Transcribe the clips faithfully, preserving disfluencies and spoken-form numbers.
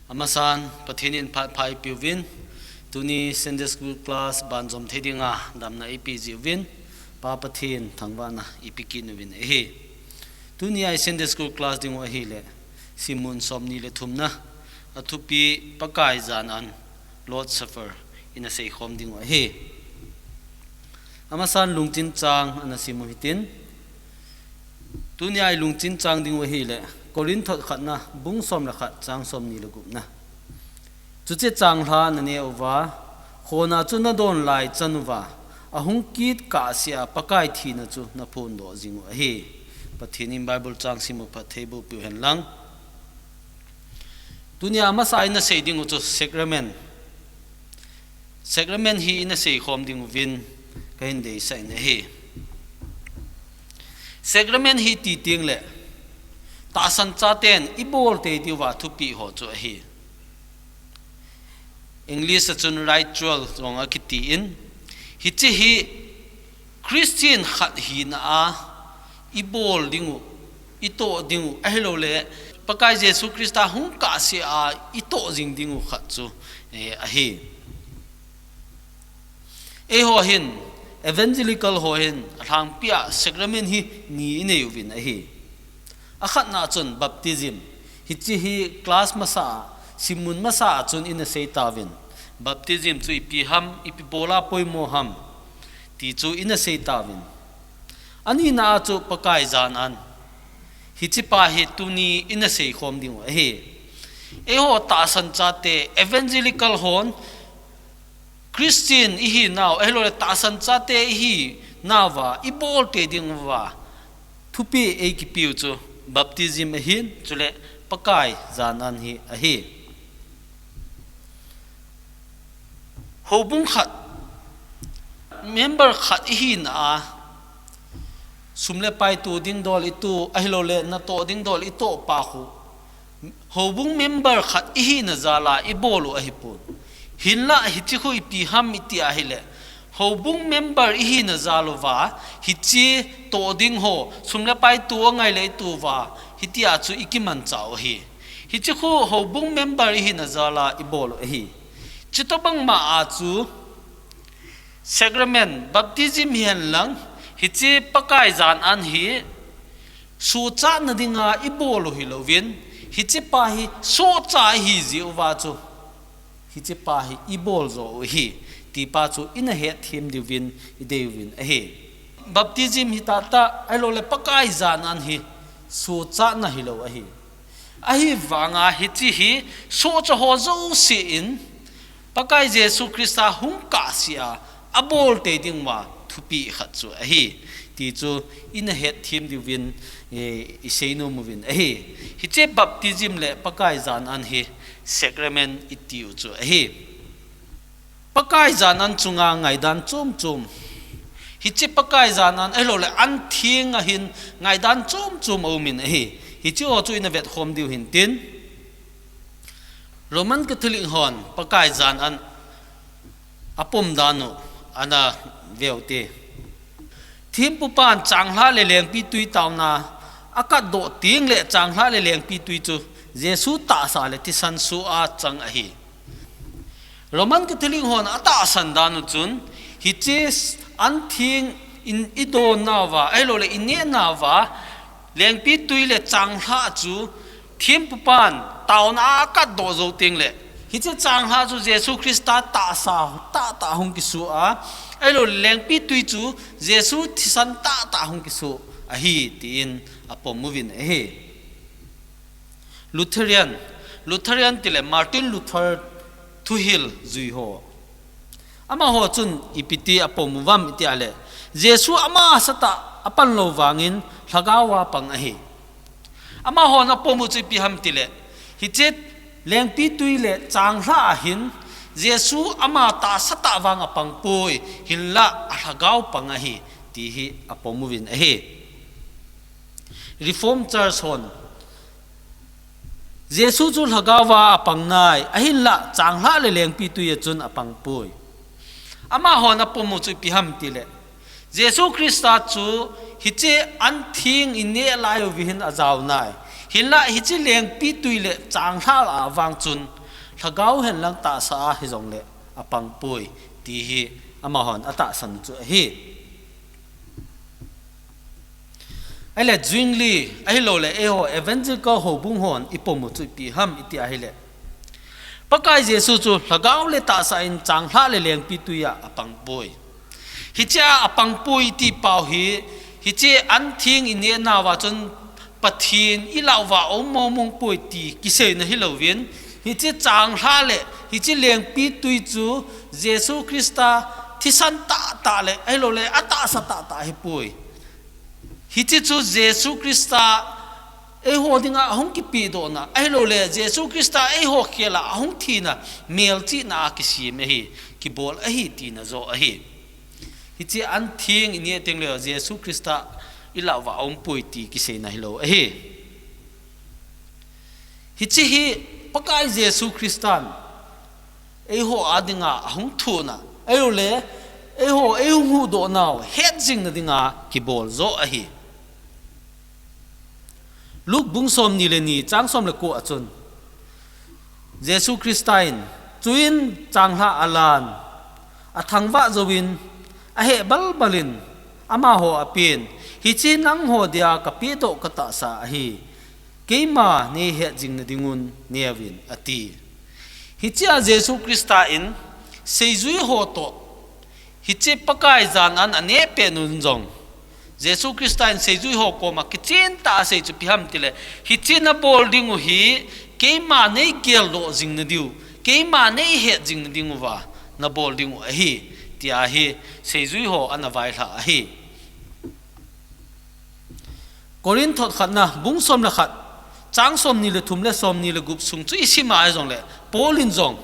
Amasan, Pathen in phat pha ipeuvin, tuni Sunday School class banjom thei dinga damna ipe jiuvin, Pa Pathen thangvahna ipe kit uvin ahi. Tuni a i Sunday School class dingu ahile, simmun somni le thumna, athupi Pakai jan an, Lord Supper, ina seikhom dingu ahi. Amasan lungchin chang ana simu hitin, tuni a i lungchin chang dingu ahile, Corinth thot khatna, bung som le khat, chang somni le gupna. Chuche changlha naneh uva, khona chu nadon lai chan uva, ahung kit kahsea Pakai thina chu naphondoh jingu ahi. Pathen in Bible chang simu phattheiboh peuhen lang. Tuni a masa ina sei dingu chu sacrament. Sacrament hi ina seikhom dinguvin kahin deisah in ahi. Sacrament hi ti tengle, tahsan chaten ibol tei diuva thupeh ho chu ahi. English a chun ritual jong akiti in, hiche hi Christian khat hina a ibol dingu, itoh dingu, ahilouleh Pakai Jesu Christa hung kahsea itoh jing dingu khat chu, eh, ahi. Eiho hin, evangelical ho hin, alhangpia sacrament hi ni inei uvin ahi. Akhatna chun baptism, hiche hi class masa a, simmun masa a chun ina seitauvin. Baptism chu ipi ham, ipi bola poimo ham, ti chu ina seitauvin. Anina a chu Pakai jan an. Hichepa hi tuni ina seikhom dingu ahi. Eiho tahsan chate evangelical hon Christian ihinau, ahilouleh tahsan chate ihinauva, ibol tei dinguva thupeh eikipeu chu baptism ahin, chule Pakai jan an hi ahi. Houbung khat, member khat ihina a, sum le pai to ding dol ito, ahilouleh natoh ding dol itoh pa khu, houbung member khat ihina jal a ibol u ahipon. Hinlah hiche khu ipi ham iti ahile, houbung member ihina jal uva, hiche toh ding ho, sum le pai to angai le ito uva, hitia chu ikimanchah u ahi. Hiche khu houbung member ihina jal a ibol u ahi. Chutobang ma a chu sacrament, baptism hihen lang, hiche Pakai jan an hi sohchatna dinga ibol u hilouvin, hichepa hi sohcha ihi jeh uva chu, hichepa hi ibol jo u ahi, tipa chu ina hetthem diuvin idei uvin ahi. Baptism hi tahtah, ahilouleh Pakai jan an hi sohchatna hilou ahi. Ahivanga hiche hi sohcha ho jouse in Pakai Jesu Christa hung kahsea abol tei dinguva thupeh khat chu ahi, ti chu ina hetthem diuvin, eh, iseinom uvin ahi. Hiche baptism le Pakai jan an hi sacrament itiu chu ahi. Pakai jan an chunga ngaidan chom chom. Hiche Pakai jan an ahilouleh an theng a hin ngaidan chom chom aumin ahi. Hiche ho chu ina vetkhom diu hintin, Roman Catholic hon Pakai jan an apom dan u ana veu te. Thempupan changlhah le lengpitwi taona akatdoh tengle changlhah le lengpitwi chu Jesu tahsa le thisan soh a chang ahi. Roman Catholic hon atahsan dan u chun, hiche an theng in idonnauva, ahilouleh inehnauva, lengpitwi le changlhah chu thempupan taona a akatdoh jou tengle, hiche changlhah chu Jesu Christa tahsa tahtah hung kisoh a, ahilouleh lengpitwi chu Jesu thisan tahtah hung kisoh ahi, tin apom uvin ahi. Lutheran, Lutheran tile Martin Luther thuhil jui ho. Amaho chun ipi ti apom uvam iti ahile, Jesu ama sahsatah a apan lou vangin lhagao a apang ahi. Amahon apom u chu ipi ham tile, hiche lengpitwi le changlhah a hin Jesu ama tahsa tah vang apang poi, hinlah alhagao pang ahi, ti hi apom uvin ahi. Reformed Church hon Jesu chu lhagao a apang nai, ahinlah changlhah le lengpitwi a chun apang poi. Amahon apom u chu ipi ham tile, Jesu Christa chu hiche an theng ineh lai uva hin ajao nai, hinlah hiche lengpitwi le changlhah a vang chun Lhagao henlang tahsa a hijongle apangpoi, ti hi amahon atahsan chu ahi. Ahile Zwingli, ahilou le eiho Evangelical houbung hon ipom u chu ipi ham iti ahile, Pakai Jesu chu lhagao le tahsa in changlhah le lengpitwi a apangpoi. Hichea apangpoi ti pau hi, hiche an theng ineh nauva chun Pathen ilah uva aum mong mong poi ti kiseina hilouvin, hiche changlhah le hiche lengpitwi chu Jesu Christa thisan tahtah le, ahilou le atahsa tahtah ahipoi. Hiche chu Jesu Christa eiho dinga ahung kipehdohna, ahilou le Jesu Christa eiho khela ahung thina, melchihna a kisem ahi, kibol ahi tina joh ahi. Hiche an theng ineh teng le Jesu Christa ilah uva aumpoi ti kiseina hilou ahi. Hiche hi Pakai Jesu Christan eiho a dinga ahung thohna, ahilou le eiho eihung huhdoh nau hetjingna dinga kibol joh ahi. Luke bung somni le ni chang som le ko a chun, Jesu Christa in, chuin changlhah alan, athangvah jouvin, aheh balbal in, amaho apen, hiche nangho dia kapehdoh katahsa ahi, keima neihetjing nadingun neuvin, ati. Hichea Jesu Christa in seijui ho toh, hiche Pakai jan an aneh pet un jong, Jesu Christa in seijui ho koma kichen tah a asei chu ipi ham itile, hiche nabol ding u hi keima neigeldoh jing nadiu, keima neihet jing nading uva nabol ding u ahi, tia hi seijui ho ana vailhah ahi. Korinth thot khatna, bung som le khat, chang somni le thum le somni le gup sung chu isim a jongle, Paul in jong,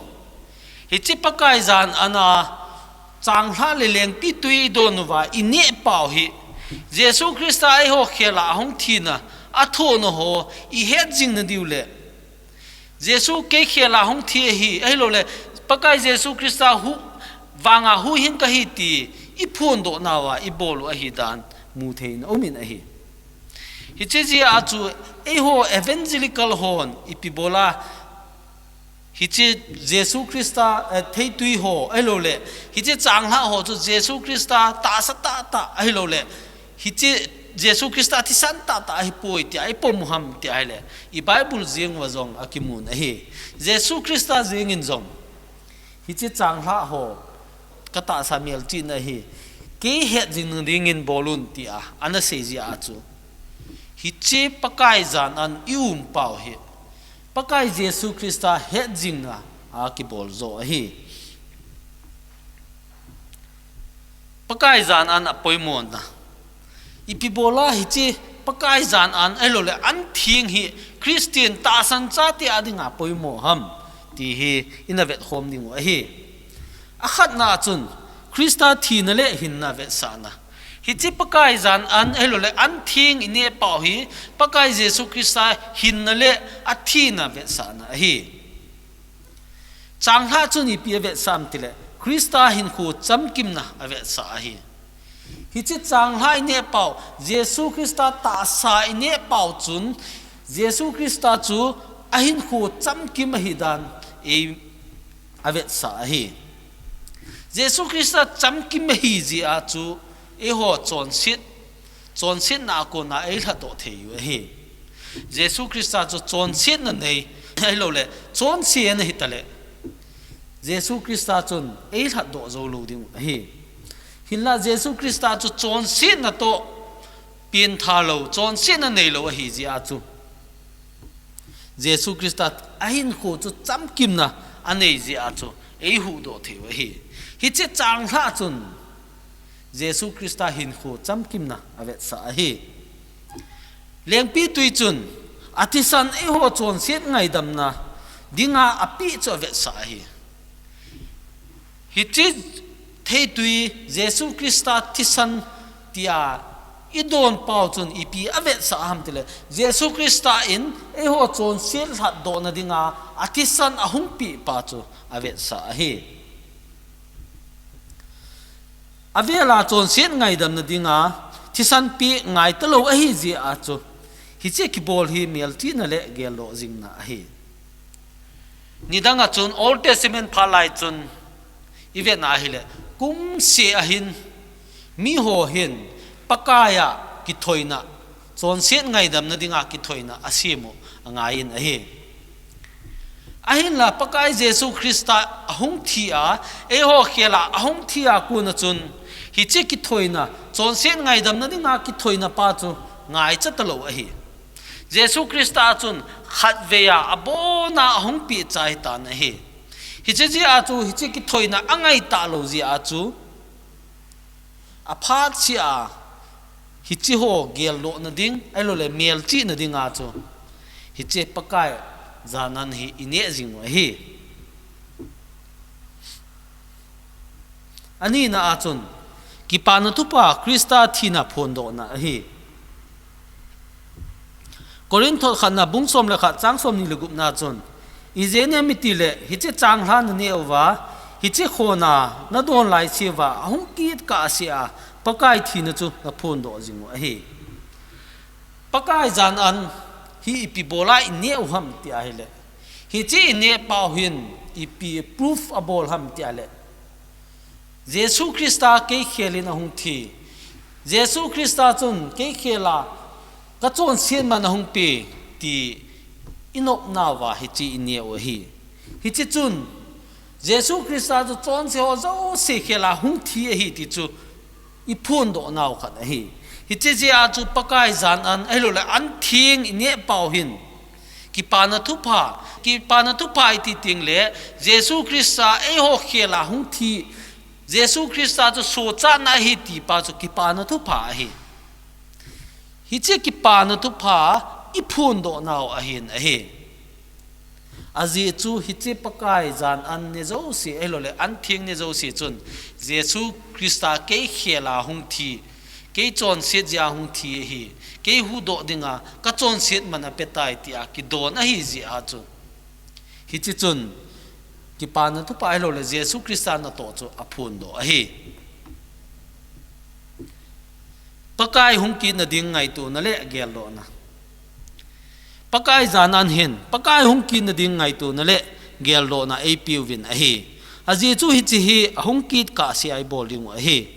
hiche Pakai jan an a changlhah le lengpitwi idon uva ineh pau hi, Jesu Christa eiho khela ahung thina, athohna ho ihetjing nadiu le, Jesu kei khela hung thi ahi, ahilou le Pakai Jesu Christa hu, vanga huhhing kahi ti iphondoh nauva ibol u ahi dan muthei in aumin ahi. Hiche jeh a chu eiho Evangelical hon ipi bol a, hiche Jesu Christa, eh, theitwi ho ahilou le, hiche changlhah ho chu Jesu Christa tahsa tahtah ahilou le, hiche Jesu Christa thisan tahtah ahipoi tia ipom u ham tia ahile, i Bible jeng uva jong akimun ahi. Jesu Christa jeng in jong, hiche changlhah ho katahsa melchihna hi kei hetjing nadingin bol un tia ana sei jeh a chu, hiche Pakai jan an ium pau hi Pakai Jesu Christa hetjingna a kibol joh ahi. Pakai jan an apoimona, ipi bol a hiche Pakai jan an ahilou le an theng hi Christian tahsan chate a dinga poimo ham ti hi ina vetkhom ding u ahi. Akhatna chun Christa thina le hinna vetsahna. Hiche Pakai jan an ahilou le an theng ineh pau hi Pakai Jesu Christa hinna le athina vetsahna ahi. Changlhah chun ipi avetsah ham itile, Christa hinkho chamkimna avetsah ahi. Hiche changlhah ineh pau, Jesu Christa tahsa ineh pau chun, Jesu Christa chu ahinkho chamkim ahi dan ei avetsah ahi. Jesu Christa chamkim ahi jeh a chu eiho chonset, chonsetna a kona eilhatdoh thei u ahi. Jesu Christa chu chonsetna nei, ahilou le, chonse ana hita le, Jesu Christa chun eilhatdoh jou lou ding u ahi. Hinla Jesu Christa chu chonsetna toh pentha lou, chonsetna neilou ahi jeh a chu, Jesu Christa ahinkho chu chamkimna anei jeh a chu eihuhdoh thei u ahi. Hiche changlhah chun Jesu Christa hinkho chamkimna avetsah ahi. Lengpitwi chun athisan eiho chonset ngaidamna dinga apeh chu avetsah ahi. Hiche theitwi Jesu Christa thisan tia idon pau chun ipi avetsah ham itile, Jesu Christa in eiho chonset lhatdohna dinga athisan ahung peh pa chu avetsah ahi. Avela chonset ngaidamna dinga thisan peh ngai talou ahi jeh a chu, hiche kibol hi melchihna le geldoh jingna ahi. Nidang a chun Old Testament phat lai chun i vet na ahile, kum seh ahin, mi ho hin Pakai a kithoina, chonset ngaidamna dinga kithoina a sem u a ngai in ahi. Ahinla Pakai Jesu Christa ahung thi a, eiho khel a ahung thi a kon a chun, hiche kithoina, chonset ngaidamna dinga kithoina pa chu ngaicha talou ahi. Jesu Christa chun khatvei a abon a ahung pehcha ahi tan ahi. Hiche jeh a chu, hiche kithoina angai talou jeh a chu, aphat seh a, hiche ho geldohna ding, ahilouleh melchihna dinga chu, hiche Pakai jan an hi i neh jing u ahi. Ani na a chun, Kipana Thupha Christa thina phondohna ahi. Korinth khatna bung som le khat chang som ni le gup na chun, ijeh inem itile, hiche changlhah na neh uva, hiche khona na don lai cheh uva, ahung kit kah seh a, Pakai thina chu na phondoh jing u ahi. Pakai jan an hi ipi bol a i neh u ham ti ahile, hiche i neh pau hin ipi proof abol ham ti ahile, Jesu Christa kei khel in ahung thi. Jesu Christa chun kei khel a ka chonset man ahung pe ti i nopna uva hiche i neh u ahi. Hiche chun Jesu Christa chu chonse ho jouse khel a hung thi ahi ti chu i phondoh nau khat ahi. Hiche jeh a chu Pakai jan an, ahilouleh an theng i neh pau hin, Kipana Thupha, Kipana Thupha i ti teng le, Jesu Christa eiho khel a hung thi, Jesu Christa chu sochatna ahi ti pa chu Kipana Thupha ahi. Hiche Kipana Thupha i phondoh nau ahin ahi. Ajeh chu hiche Pakai jan an neh jouse, ahilouleh an theng neh jouse chun, Jesu Christa kei khel a hung thi, kei chonset jeh a hung thi ahi, kei huhdoh dinga ka chonset man apetai tia kidon ahi jeh a chu, hiche chun Kipana Thupha ahilouleh Jesu Christa natoh chu aphondoh ahi. Pakai hung kitna ding ngaitona le geldohna. Pakai jan an hin, Pakai hung kitna ding ngaitona le geldohna eipeuvin ahi. Ajeh chu hiche hi ahung kit kah seh a i bol ding u ahi.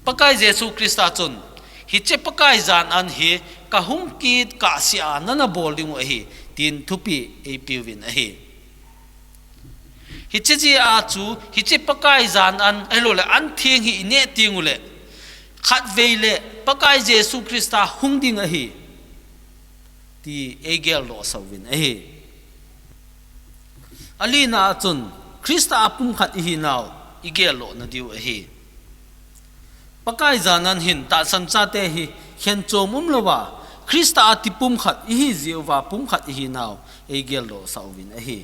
Pakai Jesu Christa chun, hiche Pakai jan an hi ka hung kit kah seh a nana bol ding u ahi, tin thupeh eipeuvin ahi. Hiche jeh a chu, hiche Pakai jan an, ahilouleh an theng hi i neh teng uleh, khatvei le Pakai Jesu Christa hung ding ahi, ti eigeldoh sah uvin ahi. Alina a chun, Christa a pumkhat ihi nau i geldohna diu ahi. Pakai jan an hin tahsan chate hi khenchom umlouva, Christa a ti pumkhat ihi jeh uva pumkhat ihi nau eigeldoh sah uvin ahi.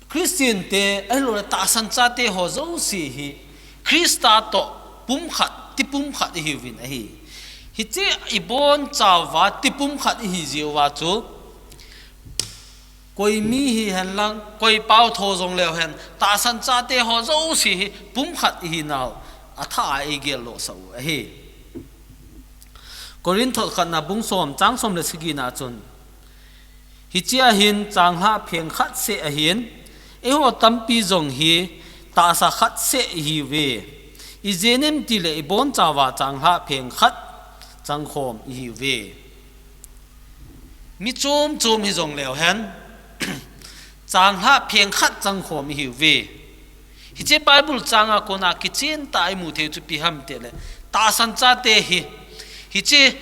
Christian te, ahilouleh tahsan chate ho jouse hi Christa toh pumkhat, ti pumkhat ihiuvin ahi. Hiche i bonchauva ti pumkhat ihi jeh uva chu, koi mi hihen lang, koi pao tho jong leu hen, tahsan chate ho jouse hi pumkhat ihi nau athah a eigeldoh sah u ahi. Korinth khatna bung som chang som le sagi na chun, hiche a hin changlhah pheng khat seh ahin, eiho tampi jong hi tahsa khat seh ihiuve. Ijeh inem itile i bonchauva changlhah pheng khat changkhom ihiuve. Mi chom chom hi jong leu hen, changlhah pheng khat changkhom ihiuve. Hiche Bible chang a kona kichen tah a i mu thei chu ipi ham itile, tahsan chate hi, hiche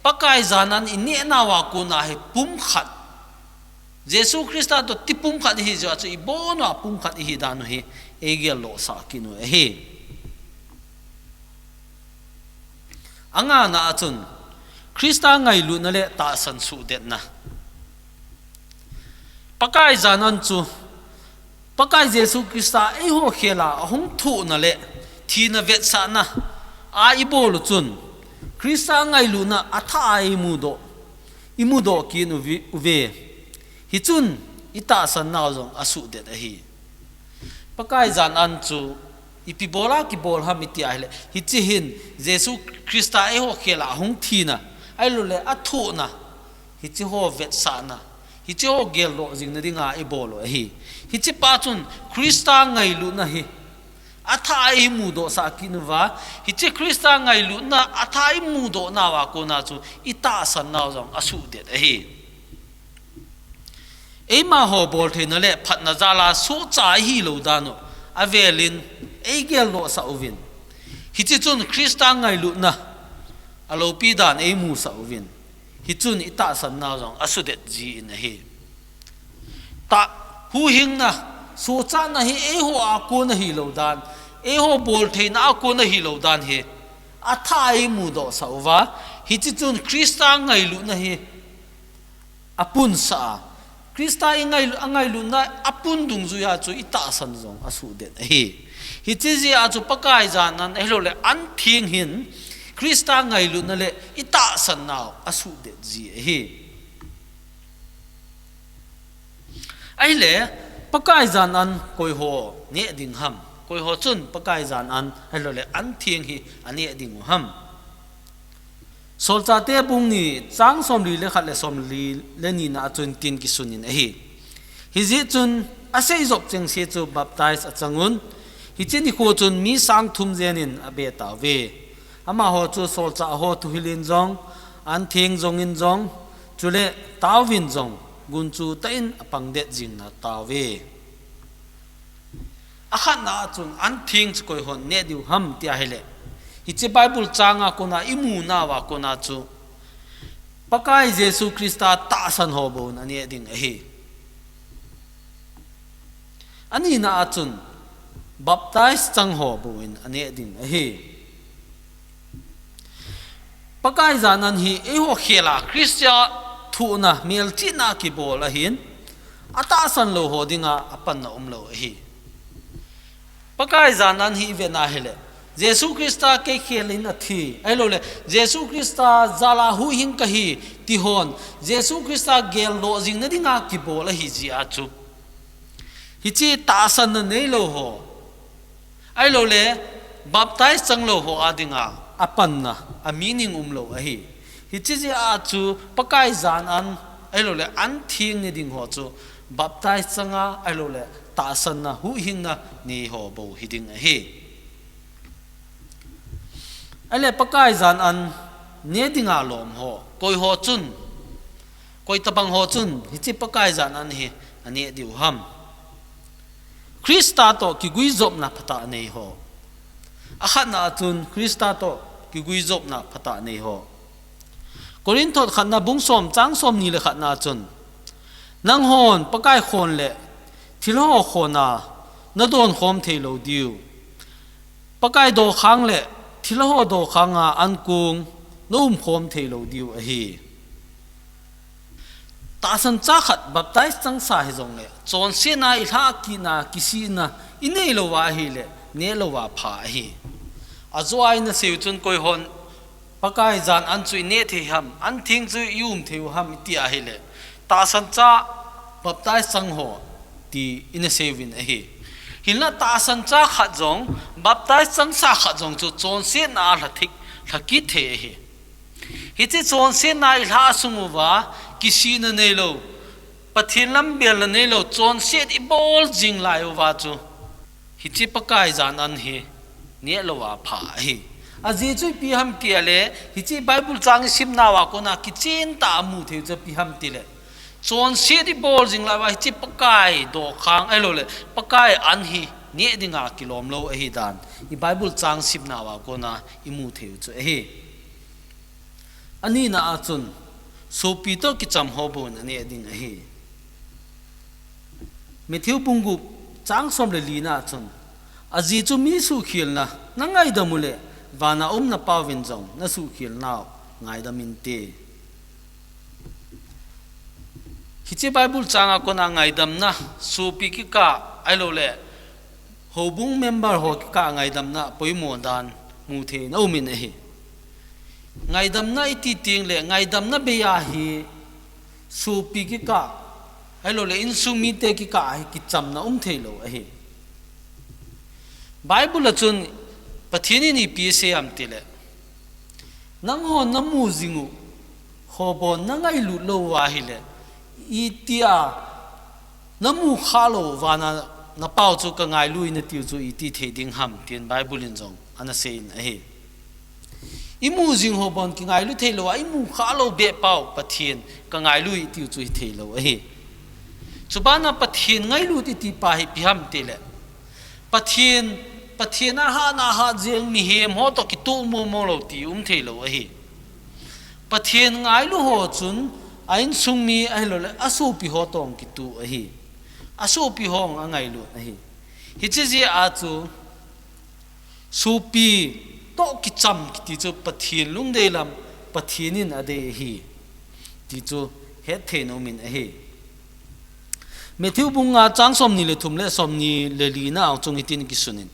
Pakai jan an i neh nauva kona hi pumkhat, Jesu Christa toh ti pumkhat ihi jeh a chu i bon uva pumkhat ihi dan u hi eigeldoh sah kit u ahi. Angana a chun, Christa ngailutna le tahsan suhdetna. Pakai jan an chu, Pakai Jesu Christa eiho khel a ahung thohna le thina vetsahna a i bol u chun, Christa ngailutna athah a i mudoh, i mudoh kit uve, uve. Hichun i tahsan nau jong asuhdet ahi. Pakai jan an chu ipi bol a kibol ham iti ahile, hiche hin Jesu Christa eiho khel a ahung thina, ahilouleh athohna, Hiche ho vetsahna, hiche ho geldoh jingna dinga ibol u ahi. Hiche pa chun Christa ngailutna hi athah a eimudoh sah kit uva, hiche Christa ngailutna athah a imudoh nauva kona chu itahsan nau jong asuhdet ahi. Eima ho boltheina le phatna jala sohcha ihilou dan u avelin eigeldoh sah uvin. Hiche chun Christa ngailutna aloupi dan eimusah uvin. Hichun itahsan nau jong asuhdet jin ahi. Tah, huhhingna, sohchahna hi eiho a kona hilou dan, eiho boltheina a kona hilou dan hi athah a eimudoh sah uva, hiche chun Christa ngailutna hi apunsah a, Christa i ngailu-, angailutna apun dungjuiya chu itahsan jong asuhdet ahi. Hiche jeh a chu Pakai jan an ahilouleh an theng hin Christa ngailutna le itahsan nau asuhdet ji ahi. Ahile, Pakai jan an koiho neh ding ham? Koiho chun Pakai jan an ahilouleh an theng hi aneh diu ham? Solchahte bung ni chang somli le khat le somli le ni na a chun tin kisun in ahi. Hijeh chun aseijop chengse chu baptize achangun, hiche nikho chun mi sang thum jen in abe tauve. Amaho chu solchah ho thuhil in jong, an theng jong in jong, chule taovin jong, gunchu tah in apangdet jing nau tauve. Akhatna a chun an theng chu koihon neh diu ham ti ahile, hiche Bible chang a kona imu nauva kona chu Pakai Jesu Christa tahsan ho bou in aneh ding ahi. Anina a chun baptize chang ho bou in aneh ding ahi. Pakai jan an hi eiho khel a Christa thohna melchihna kibol ahin, atahsan lou ho dinga apanna umlou ahi. Pakai jan an hi ivet na hile, Jesu Christa kei khel in athi, ahilouleh Jesu Christa jala huhhing kahi, ti hon Jesu Christa geldoh jingna dinga kibol ahi jeh a chu, hiche tahsanna neilou ho, ahilouleh baptize changlou ho a dinga apanna, a meaning umlou ahi. Hiche jeh a chu Pakai jan an, ahilouleh an theng ne ding ho chu baptize changa, ahilouleh tahsanna, huhhingna nei ho bou hiding ahi. Ahile Pakai jan an neh dinga lom ho, koiho chun, koi tabang ho chun hiche Pakai jan an hi aneh diu ham? Christa toh kiguijopna phatah nei ho. Akhatna a chun Christa toh kiguijopna phatah nei ho. Korinth khatna bung som chang somni le khatna a chun, nanghon Pakai khon le thilha ho khon a nadon khom thei lou diu, Pakai dokhang le thilha ho dokhang a ankong naum khom thei lou diu ahi. Tahsan cha khat baptize changsa hijongle, chonsetna ilhah kitna, kisihna inei louva ahile, neh louva pha ahi. Ajo a ina sei u chun koihon Pakai jan an chu ineh thei ham, an theng chu ium thei u ham iti ahile, tahsan cha baptize chang ho ti ina sei uvin ahi. Hinla tahsan cha khat jong, baptize changsa khat jong chu chonsetna a lha thik, lha kit thei ahi. Hiche chonsetna ilhah sung uva, kisihna neilou, Pathen lam belna neilou, chonset ibol jing lai uva chu, hiche Pakai jan an hi neh louva pha ahi. Ajeh chu ipi ham ti ahile, hiche Bible chang isim nauva kona kichen tah a mu thei u chu ipi ham tile, chonset ibol jing lai uva hiche Pakai dokhang ahilouleh Pakai an hi neh dinga kilom lou ahi dan, i Bible chang sim nauva kona imu thei u chu ahi. Anina a chun, sopi toh kicham ho bou in aneh ding ahi. Matthew bung gup chang som le li na a chun, ajeh chu mi suhkhelna nangaidam uleh, vana um na Pauvin jong nasuhkhel nau ngaidam inte. Hiche Bible chang a kona ngaidamna, sopi kikah, ahilouleh houbung member ho kikah ngaidamna poimo dan mu thei in aum in ahi. Ngaidamna iti teng le, ngaidamna bei a hi sopi kikah, ahilouleh insung mite kikah a hi kichamna um thei lou ahi. Bible a chun Pathen in ipi asei ham tile, nanghon namu jing u, Ho bon na ngailut lou uva ahile, itia na mu kha lou uva na, na pau chu ka ngailu in na tiu chu iti thei ding ham, tin Bible in jong ana seiyin ahi. I mu jing ho bon kingailu thei lou a, i mu kha lou beh pau Pathen ka ngailu i tiu chu hi thei lou ahi. Chubana Pathen ngailut i ti pa hi ipi ham tile, Pathen, Pathen a hatna hat jeng mihem ho toh kitoh momo lou ti um thei lou ahi. Pathen ngailu ho chun a insung mi ahilouleh a sopi ho toh kitoh ahi. A sopi ho a ngailut ahi. Hiche jeh a chu sopi toh kicham kiti chu Pathen lungdei lam, Pathen in adei ahi ti chu hetthei nom in ahi. Matthew bung nga chang somni le thum le somni le li na a chung hitin kisun in,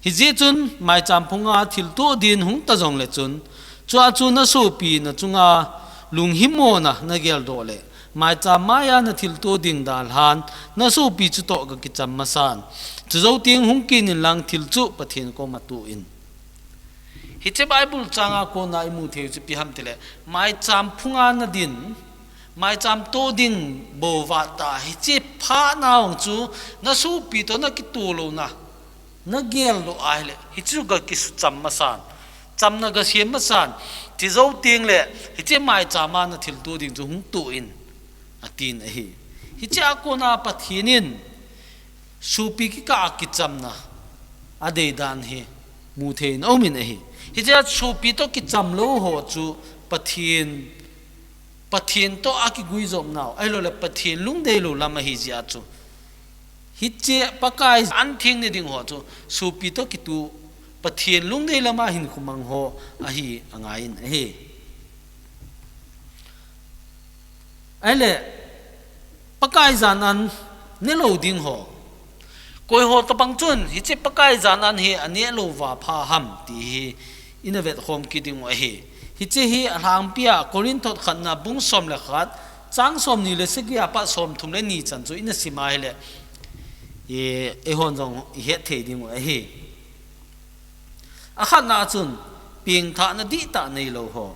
hijeh chun maicham phunga thilto din hung ta jongle chun, chua chu na sopi na chunga lunghimmo na na geldoh le, maicham maiya na thilto ding dalhan, na sopi chutoh ga kicham masan. Chujou teng hung kit in lang thil chu Pathen koma toh in. Hiche Bible changa kona i mu thei chu ipi ham tile, maicham phunga na din, maicham to ding bou vat ta, hiche phat na hung chu na sopi toh na kitoh louna, na geldoh ahile, hichu ga kisucham masan, chamna ga sem masan, chujou teng le, hiche maicham a na thilto ding chu hung toh in, atin ahi. Hiche a kona Pathen in, sopi kikah a kichamna adei dan hi mu thei in aum in ahi. Hiche a sopi toh kicham lou ho chu Pathen, Pathen toh a kiguijop nau, ahilouleh Pathen lungdei lou lam ahi jeh a chu. Hiche Pakai an theng ne ding ho chu sopi toh kitoh Pathen lungdei lama hinkho mang ho ahi angai in ahi. Ahile, Pakai jan an ne lou ding ho. Koi ho tabang chun, hiche Pakai jan an hi a ne lou uva pha ham ti hi, i na vet khom kit ding u ahi. Hiche hi a lhangpi a, Korinth thot khatna bung som le khat, chang somni le sagi a pat somthum le ni chan chu i na sim ahile, i, eihon jong i het thei ding u ahi. A khatna a chun, pengthahna dihtah nei lou ho.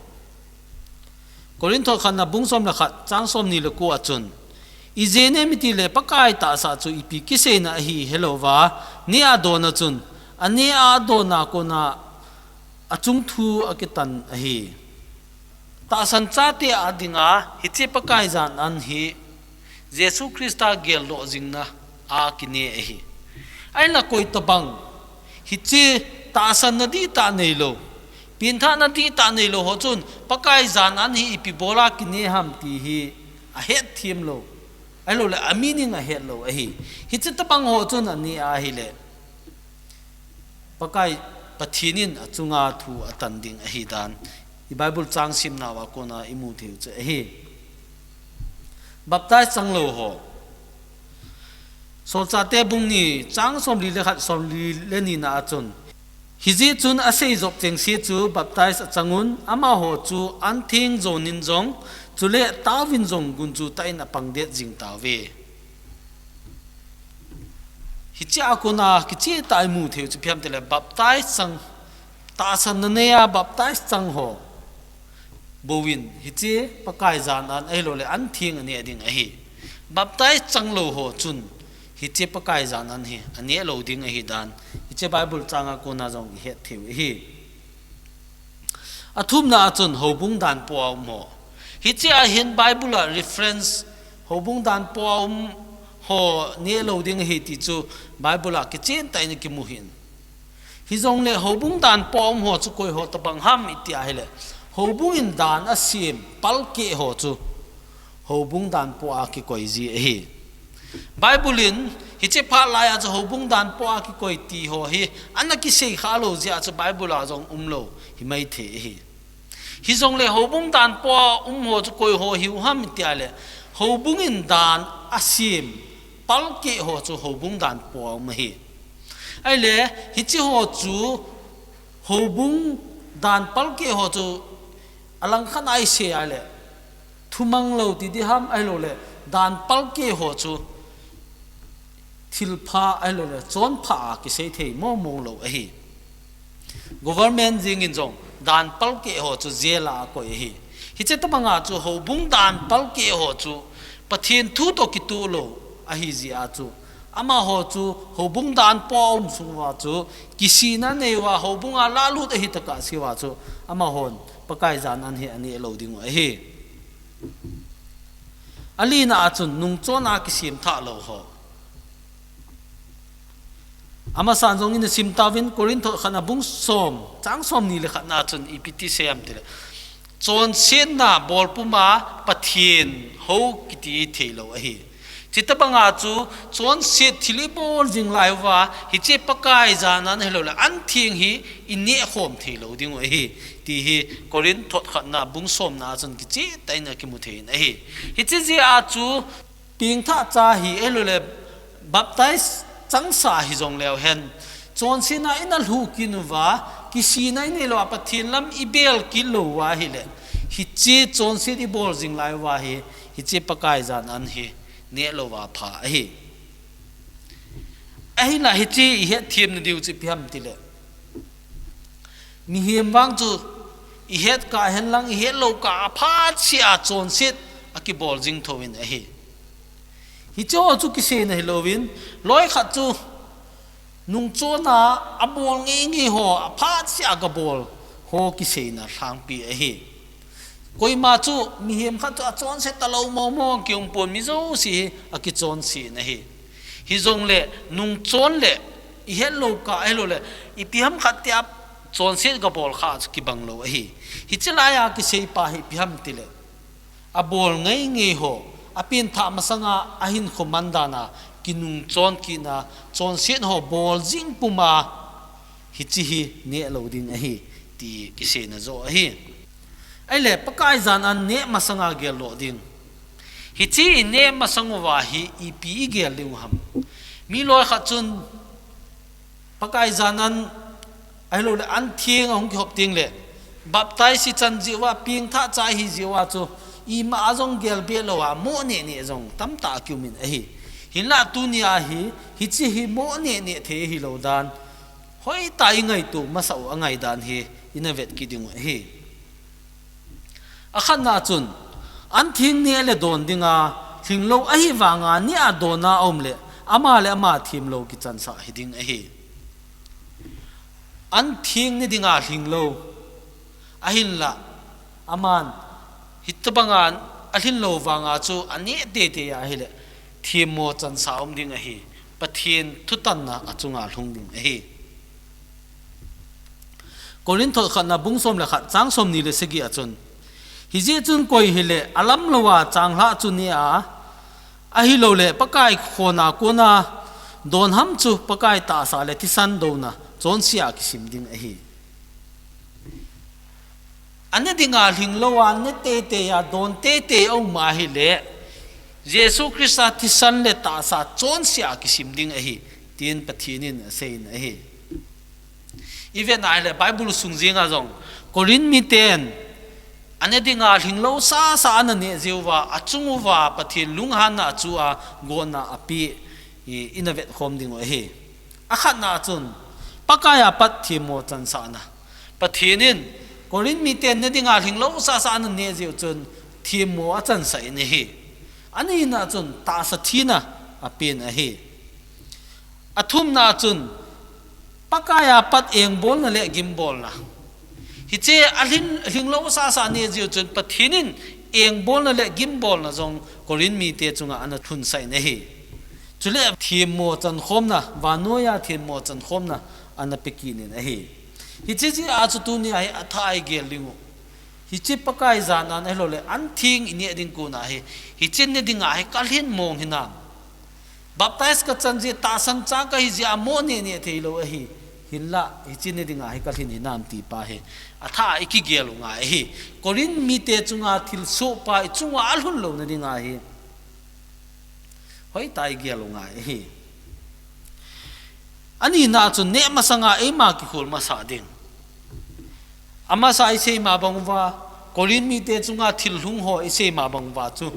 Korinth thot khatna bung som le khat, chang somni le ko a chun, ijeh inem itile Pakai tahsa chu ipi kiseina ahi helou va, neh a don a chun, aneh a don a kona achung thu akitan ahi. Tahsan chate a dinga, hiche Pakai jan an hi, Jesu Christa geldoh jingna a kine ahi. Ahina koi tabang, hiche tahsanna dihtah nei lou, pengthahna dihtah nei lou ho chun, Pakai jan an hi ipi bol a kine ham ti hi a hetthem lou. Ahilouleh, a meaning a het lou ahi. Hiche tabang ho chun aneh ahile, Pakai Pathen in achunga thu atan ding ahi dan, i Bible chang simna uva kona i mu thei u chu ahi. Baptize chang lou ho. Solchahte bung ni chang somli le khat, somli le ni na a chun, hijeh chun aseijop chengse chu baptize achang un, amaho chu an theng jon in jong, chule tao in jong gunchu tah in apang det jing tauve. Hiche a kona kicheh tah a i mu thei u chu ipi ham tile baptize chang, tahsanna nei a baptize chang ho bou in hiche Pakai jan an ahilouleh an theng aneh ding ahi. Baptize chang lou ho chun hiche Pakai jan an hi aneh lou ding ahi dan, hiche Bible changa kona jong i het thei u ahi. A thumna a chun houbung dan po a um ho. Hiche a hin Bible a reference houbung dan po a um ho neh lou ding ahi ti chu Bible a kichen tah in i kimu hin. Hijongle houbung dan po a um ho chu koi ho tabang ham i ti ahile, houbung in dan asem palkeh ho chu houbung dan po a kikoi ji ahi. Bible in hiche phat lai a chu houbung dan po a kikoi ti ho hi ana kisei kha lou jeh a chu Bible a jong um lou hi mai thei ahi. Hijongle houbung dan po a um ho chu koi ho hiu ham i ti ahile, houbung in dan asem palkeh ho chu houbung dan po a um ahi. Ahile, hiche ho chu houbung dan palkeh ho chu alangkhat a i sei ahile, thumang lou ti ding ham ahilouleh, dan palkeh ho chu thilpha ahilouleh, chonpha a kisei thei mong mong lou ahi. Government jeng in jong dan palkeh ho chu jail a akoi ahi. Hiche tobanga chu houbung dan palkeh ho chu Pathen thu toh kitoh lou ahi jeh a chu, amaho chu houbung dan po um sung uva chu kisihna nei uva houbung a lalut ahi tokah seh uva chu amahon Pakai jan an hi aneh lou ding u ahi. Alina a chun nungchon a kisem thah lou ho. Amasan jong ina sim tauvin, Korinth khatna bung som, chang somni le khatna chun ipi ti asei em tile, chonsetna bol puma Pathen hou kiti thei lou ahi. Chuti banga chu chonset thil ibol jing lai uva, hiche Pakai jan an ahilouleh an theng hi ineh khom thei lou ding u ahi, ti hi Korinth khatna bung somna chun kicheh tah in akimu thei in ahi. Hiche jeh a chu pengthah cha hi ahilouleh baptize changsa hijong leu hen, chonsetna ina lhu kit uva, kisihna inei lou a Pathen lam ibel kit lou uva ahileh, hiche chonset ibol jing lai uva hi, hiche Pakai jan an hi neh lou uva pha ahi. Ahinla hiche ihet them na diu chu ipi ham tile, mihem vang chu ihet kah hen lang, ihet lou kah a phat seh a chonset akibol jing thou in ahi. Hiche ho chu kiseina hilouvin, loi khat chu nungchon a abol ngei ngei ho, aphat seh a gabol ho kiseina lhangpi ahi. Koima chu mihem khat chu achonse talou mong mong kium pon, mi jouse hi akichonse in ahi. Hijongleh nungchon le ihet lou kah ahilouleh ipi ham khat tia chonse gabol kha chu kibang lou ahi. Hiche laiya kisei pa hi ipi ham tile, abol ngei ngei ho, apenthah masanga ahinkho man dan a kinungchon kit na, chonset ho bol jing puma hiche hi neh lou ding ahi, ti kiseina joh ahi. Ahileh Pakai jan an neh masanga gel lou ding. Hiche ineh masang uva hi ipi igel ding u ham? Mi loi khat chun Pakai jan an ahilouleh an theng ahung kihop teng leh, baptize ichan jeh uva, pengthah cha ihi jeh uva chu, ima a jong gel be lou a, mo neh neh jong tamtah akium in ahi. Hinlah tunia hi, hiche hi mo neh neh thei hilou dan, hoitah a ingaito masah u angai dan hi ina vet kit ding u ahi. Akhatna chun, an theng neh le don dinga lhinglou ahi vanga, neh a don a aum leh, ama le ama themlou kichansah hiding ahi. An theng neh dinga lhinglou, ahinlah, aman, hitobanga alhinlou vanga chu aneh teitei ahileh, themmo chansah um ding ahi. Pathen thutanna achunga lhung ding ahi. Korinth khatna bung som le khat chang somni le sagi a chun, hijeh chun koi hileh alamlou a changlhah chu neh a, ahilouleh Pakai khona kona don ham chu Pakai tahsa le thisan douna chonse a kisim ding ahi. Aneh dinga lhinglou a, neh teitei a, don teitei a um ahileh, Jesu Christa thisan le tahsa chonse a kisim ding ahi, tin Pathen in asei in ahi. Ivet na ahileh Bible sung jenga jong, Korinth miten aneh dinga lhinglou sasa ana neh jeh uva, achung uva Pathen lunghanna chu agonna api, i, ina vetkhom ding u ahi. Akhatna chun, Pakai a pat themmo chansahna. Pathen in Korinth miten neh dinga lhinglou sasa ana neh jeh u chun themmo achansah in ahi. Anina chun tahsa thina apen ahi. Athumna chun Pakai a pat engbolna le gimbolna. Hiche alhin, lhinglou sasa neh jeh u chun Pathen in engbolna le gimbolna jong Korinth mite chunga ana lhunsah in ahi. Chule themmo chankhomna, vannoiya themmo chankhomna ana pe kit in ahi. Hiche jeh a chu tunia hi athah a igel ding u. Hiche Pakai jan an ahilouleh an theng ineh ding kona hi, hiche neh dinga hi kalhin mong hinam? Baptize kachan jeh, tahsan cha kahi jeh a mo neh neh theilou ahi. Hinlah, hiche neh dinga hi kalhin hinam ti pa hi athah a ikigel u ngai ahi. Korinth mite chunga thilsoh pa ichunga alhun louna dinga hi hoitah a igel u ngai ahi. Anina chun neh masanga eima kikhol masa ding. Amasa isei ma bang uva, Korinth mite chunga thil lhung ho isei ma bang uva chu,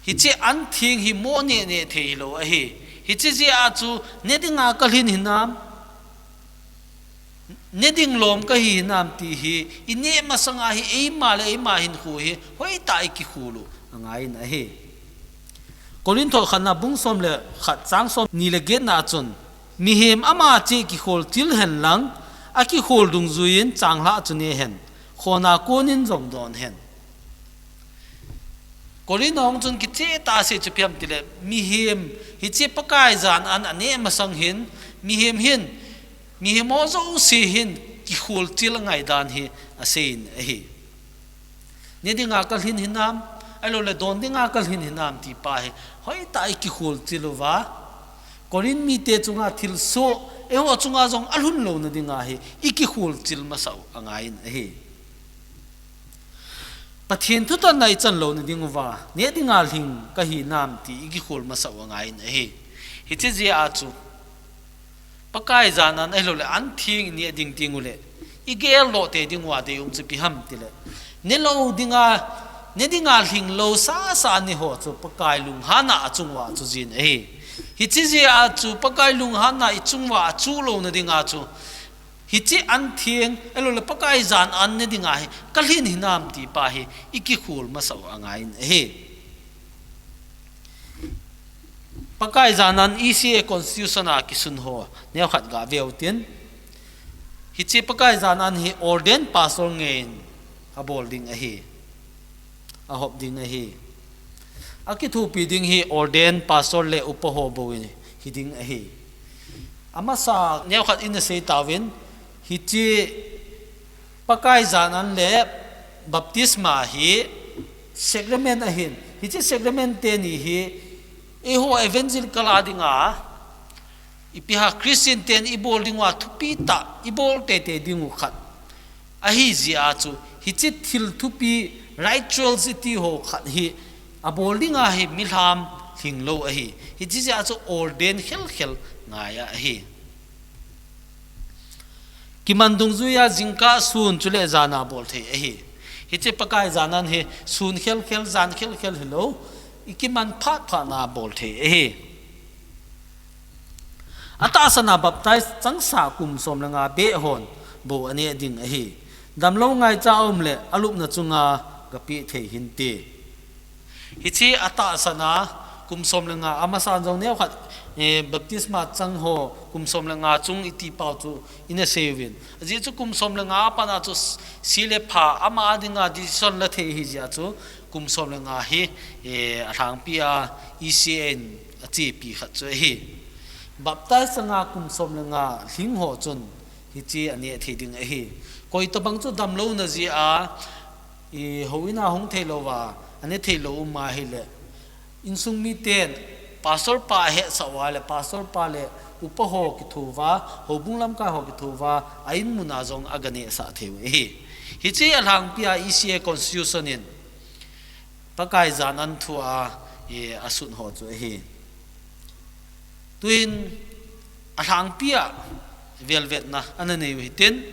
hiche an theng hi mo neh neh thei hilou ahi. Hiche jeh a chu neh dinga kalhin hinam? Ne ding lom kahi hinam ti hi, i neh masanga hi eima le eima hinkho hi hoitah a i kikhol u angaiyin ahi. Korinth khatna bung som le khat chang som ni le getna a chun, mihem ama cheh kikhol chil hen lang, akikhol dungjuiyin changlhah chu ne hen, khona konin jong don hen. Korinth hung chun kicheh tah a asei chu ipi ham tile, mihem hiche Pakai jan an aneh masang hin, mihem hin, mihem ho jouse hin kikhol chil angai dan hi aseiyin ahi. Ne dinga kalhin hinam, ahilou le don dinga kalhin hinam ti pa hi hoitah a i kikhol chil uva, Korinth mite chunga thilsoh, eiho chunga jong alhun louna dinga hi i kikhol chil masah u angaiyin ahi. Pathen thutanna i chan louna ding uva, ne dinga lhing kahi hinam ti i kikhol masah u angaiyin ahi. Hiche jeh a chu, Pakai jan an ahilou le an theng i neh ding teng u le, i gel doh tei ding uva dei um chu ipi ham tile, ne lou dinga, ne dinga lhing lou sasa ne ho chu Pakai lunghanna achung uva chu jin ahi. Hiche jeh a chu Pakai lunghanna i chung uva achuh louna dinga chu, hiche an theng, ahilou le Pakai jan an ne dinga hi kalhin hinam ti pa hi i kikhol masah u angaiyin ahi. Pakai jan an E C A constitution a kisun ho neokhat gave u tin, hiche Pakai jan an hi ordained pastor ngeiyin abol ding ahi. Ahop ding ahi. Akithopi ding hi ordained pastor le upa ho bou hi ding ahi. Amasa neokhat in asei tauvin, hiche Pakai jan an le baptisma hi sacrament ahin, hiche sacrament teni hi eiho evangelical a dinga, ipi ham, Christian ten i bol ding uva thupi tah, i bol teitei ding u khat ahi jeh a chu, hiche thil thupi, rituals iti ho khat hi abol dinga hi milham lhing lou ahi. Hiche jeh a chu ordained khelkhel ngai ahi. Kiman dungjuiya jingkah, sun chule jan a bol thei ahi. Hiche Pakai jan an hi sun khelkhel, jan khelkhel hilou, i kiman phat phat na bol thei ahi. Atahsan a baptize changsa kum som le nga beh hon bou aneh ding ahi. Damlou ngaicha aum le alupna chunga gapeh thei hinte. Hiche atahsan a kum som le nga, amasan jong neokhat, eh, baptisma chang ho kum som le nga chung iti pau chu in asei uvin. Ajeh chu kum som le nga apat a chu s-, se le pha ama dinga decision la thei ahi jeh a chu kum som le nga hi, eh, alhangpi a E C A in achepi khat chu ahi. Baptize changa kum som le nga lhing ho chun hiche aneh thei ding ahi. Koi tabang chu damlouna jeh a, i houin a hung thei louva, aneh thei lou um ahile, insung miten pastor pa ahetsah uva le, pastor pa le upa ho kitho uva, houbung lamkai ho kitho uva, a in mun a jong aga nehsah thei u ahi. Hiche alhangpi a E C A constitution in Pakai jan an thu a, eh, asun ho chu ahi. Tuin alhangpi a velvetna ana nei u hitin.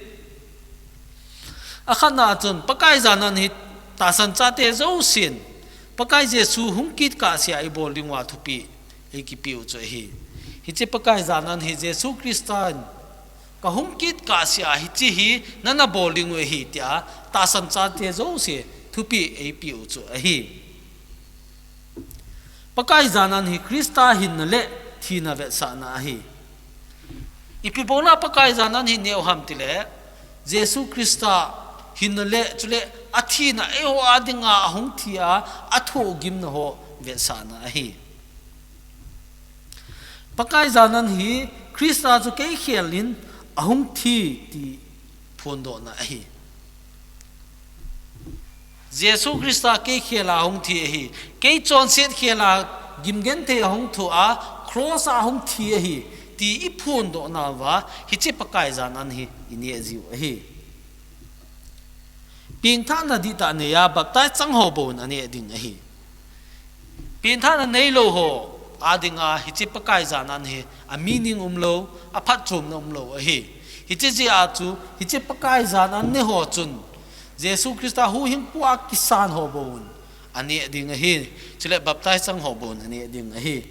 Akhatna a chun Pakai jan an hi tahsan chate jousen Pakai Jesu hung kit kahsea i bol ding uva thupeh eikipeh u chu ahi. Hiche Pakai jan an hi Jesu Christa in ka hung kit kahsea hiche hi nana bol ding u ahi tia tahsan chate jouse thupeh eipeh u chu ahi. Pakai jan an hi Christa hinna le thina vetsahna ahi. Ipi bola Pakai jan an hi neh u ham tile, Jesu Christa hinna le chule athina eiho a dinga ahung thi a, athohgimna ho vetsahna ahi. Pakai jan an hi Christa chu kei khel in ahung thi ti phondohna ahi. Jesu Christa kei khel a ahung thi ahi, kei chonset khel a gimgenthei ahung thoh a, cross a ahung thi ahi, ti i phondohna uva hiche Pakai jan an hi i neh jiu ahi. Pengthahna dihtah nei a baptize chang ho bou in aneh ding ahi. Pengthahna neilou ho a dinga hiche Pakai jan an hi a meaning umlou, a phatchomna umlou ahi. Hiche jeh a chu, hiche Pakai jan an ne ho chun Jesu Christa huhhingpu a kisan ho bou in aneh ding ahi. Chule baptize chang ho bou in aneh ding ahi.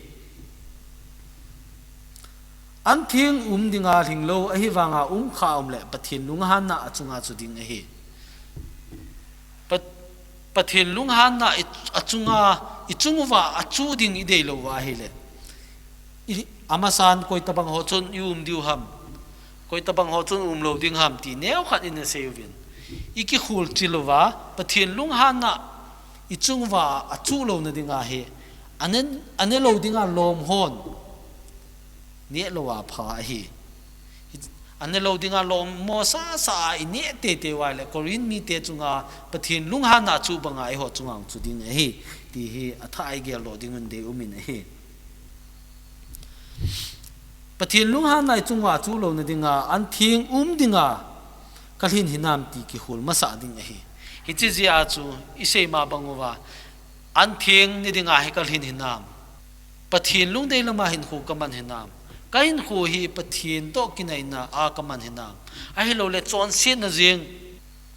An theng um dinga lhinglou ahi vanga um kha um le Pathen lunghanna achunga chu ding ahi. Pa-, Pathen lunghanna i, achunga, i chung uva achu ding i deilou va ahile, i, amasan koi tabang ho chun i um diu ham, koi tabang ho chun um lou ding ham ti neo khat in asei uvin. I kikhol chil uva, Pathen lunghanna i chung uva achu louna dinga hi, ane, ane lou dinga lom hon neh lou a pha ahi. Ane lou dinga lom mo sasa a i neh teitei uva ahile, Corinth mite chunga Pathen lunghanna chu banga eiho chunga chu ding ahi, ti hi athah a i geldoh ding un dei um in ahi. Pathen lunghanna i chung uva chu louna dinga, an theng um dinga ka lhin hinam ti kikhol masa ding ahi. Hiche jeh a chu i sei ma bang uva, an theng ni dinga hi ka lhin hinam, Pathen lungdei lama hinkho ka man hinam, ka hinkho hi Pathen toh kinaina a ka man hinam, ahilou le chonsetna jeng,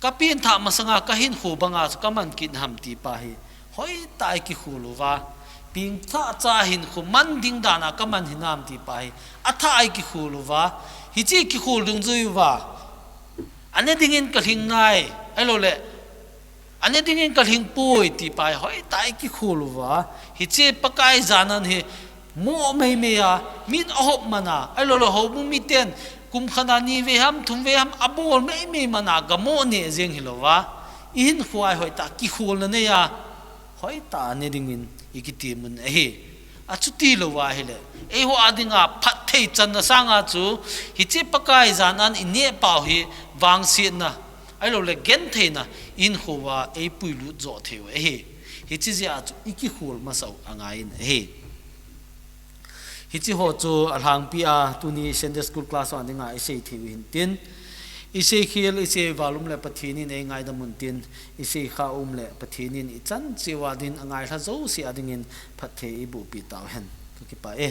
ka pengthah masanga ka hinkho banga chu ka man kit ham ti pa hi, hoitah a i kikhol uva, pengthah cha hinkho man ding dan a ka man hinam ti pa hi, athah a i kikhol uva, hiche kikhol dungjui uva, ane dingin ka lhing nai, ahilou le, ane dingin ka lhing poi ti pa hi, hoitah a i kikhol uva, hiche Pakai jan an hi, mo meimei a, min ahop mana, ahilou le houbung miten, kum khat a ni vei ham, thum vei ham, abol meimei mana, gamo neh jeng hilou va, i hinkho a hi hoitah a kikholna nei a, hoitah a ne dingin i kitem un ahi. Achuti lou va ahile, eiho a dinga phatthei channa sanga chu, hiche Pakai jan an i neh pau hi vangsetna, ahilou le gentheina, i hinkho uva ei puilut joh thei u ahi. Hiche jeh a chu i kikhol masa u angai in ahi. Hiche ho chu alhangpi a tuni Sunday School class a dinga i sei thei u hin tin, i sei khel, i sei val um le Pathen in ei ngaidam un tin, i sei kha um le Pathen in i chan cheh uva din angailha jouse a dingin phatthei i boh peh tau hen. Ka kipah e.